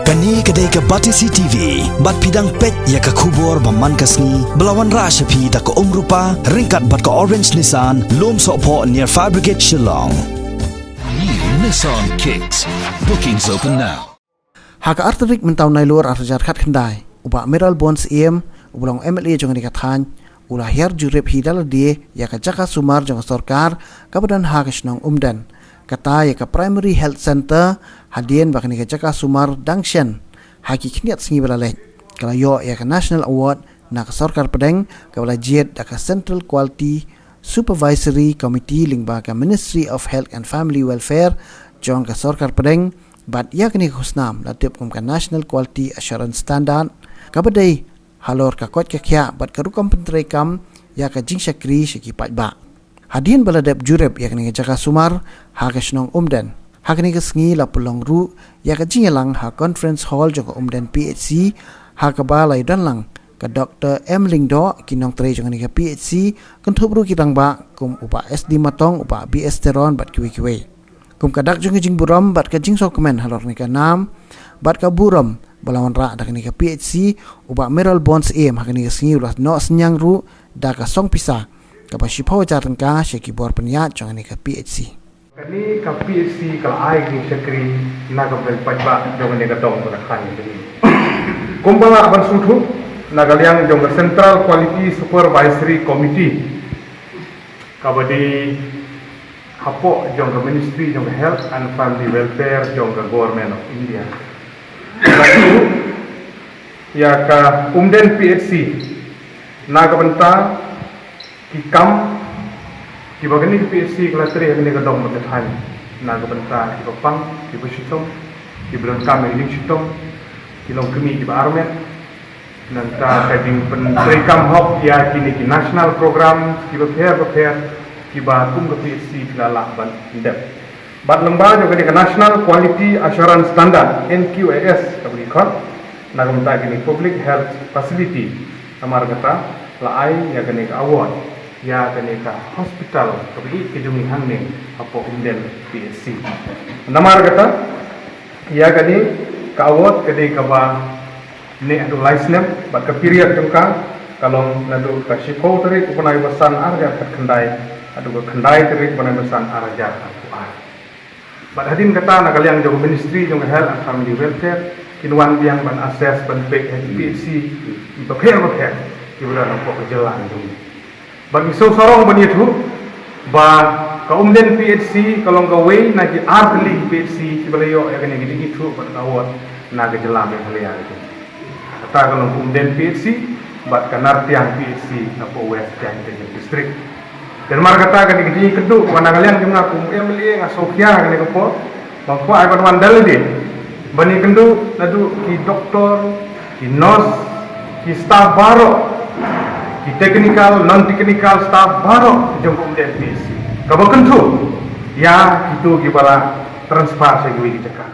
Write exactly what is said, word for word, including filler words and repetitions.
Kane ka dei ka Batesi T V, bad phi dang peit ïa ka khubor ba man ka sngi, ba la wanrah sha phi da ka Umrupa, ryngkat bad ka Orange Nissan, Lumsohphoh near Fire Brigade Shillong. New Nissan Kicks. Bookings open now. Ha ka ar tarik mynta u Nailur ar hajar khatkhyndai, u Bah Mayralborn Syiem, u ba long M L A jong kane ka thaiñ, u la hiar jurip hi da lade ïa ka jaka sumar jong ka sorkar, kaba don ha ka shnong Umden. Kata ïa ka Primary Health Centre, hadien ba kane ka jaka sumar dang shen ha ki khyndiat sngi ba la leit, ka la ïoh ïa ka National Award na ka sorkar pdeng, kaba la jied da ka Central Quality Supervisory Committee lyngba ka Ministry of Health and Family Welfare jong ka sorkar pdeng, bad ïa kane ka khusnam la tip kum ka National Quality Assurance Standard, kaba dei halor ka koit ka khiah bad ka rukom pyntreikam ïa ka jingshakri sha ki paidbah. Hadien ba la dep jurip ïa kane ka jaka sumar ha ka shnong Umden, ha kane ka sngi la pynlong ruh ïa ka jingïalang ha Conference Hall jong ka Umden P H C, ha kaba la ïadon lang ka Doktor M Lyngdoh, ki nongtrei jong kane ka P H C, kynthup ruh ki rangbah kum u Bah S D Matong, u Bah B S Teron bad kiwei kiwei. Kum ka dak jong ka jingburom bad ka jingsngewkmen halor kane ka nam bad ka burom ba la wanrah da kane ka P H C, u Bah Mayralborn Syiem ha kane ka sngi u la noh synñiang ruh da ka song pisa kaba shiphew hajar tyngka sha ki bor pynïaid jong kane ka P H C. Kane ka P H C ka la ai ka jingshakri na ka bynta ki paidbah jong kane ka dong bad ka thaiñ kane. Kumba lah ban sngewthuh na ka liang jong ka Central Quality Supervisory Committee, kaba dei hapoh jong ka Ministry jong ka Health and Family Welfare jong ka Government of India. Ka la ïathuh ïa ka Umden P H C na ka bynta ki kam kiba kane ka P H C ka la trei ha kane ka dong bad ka thaiñ, na ka bynta kiba pang, kiba shitom, kiba donkam ïa ka jingshitom, ki longkmie kiba armet. Nangta ka jingpyntreikam hok ïa kine ki national program kiba pher ba pher, kiba kum ka P H C ka la lah ban dep. Bad lyngba jong kane ka National Quality Assurance Standard, N Q A S, kaba ngi khot, na ka bynta kine public health facility, namar kata la ai ïa kane ka award ïa kane ka hospital kaba ïeit ka jong ngi hangne hapoh Umden P H C. Namar kata ïa kane ka award ka dei kaba neh haduh lai snem, bad ka period jong ka ka long naduh ka shiphew tarik u bnai ba san ar hajar khatkhyndai haduh ka khyndai tarik u bnai ba san ar hajar arphew ar. Bad hadien kata na ka liang jong ka Ministry jong ka Health and Family Welfare kin wan biang ban assess, ban peit ha ki P H C kiba pher ba pher kiba don hapoh ka jylla jong ngi. Bad ngi sngewsarong ban ïathuh ba ka Umden P H C ka long kawei na ki ar tylli ki P H C kiba la ïoh ïa kane ka jingithuh bad ka award na ka jylla Meghalaya ka jong ngi. Kata ka long ka Umden P H C bad ka Nartiang P H C napoh West Jaintia Hills District. Te namar kata kane ka jingïakynduh ba na ka liang jong nga kum M L A nga sngewkhia kane ka por ba nga kwah ban wan da lade ban ïakynduh naduh ki doktor, ki nurse, ki staff baroh, ki technical, non technical staff baroh jong ka Umden P H C, kaba kynthup ïa kito kiba la transfer sha kiwei ki jaka.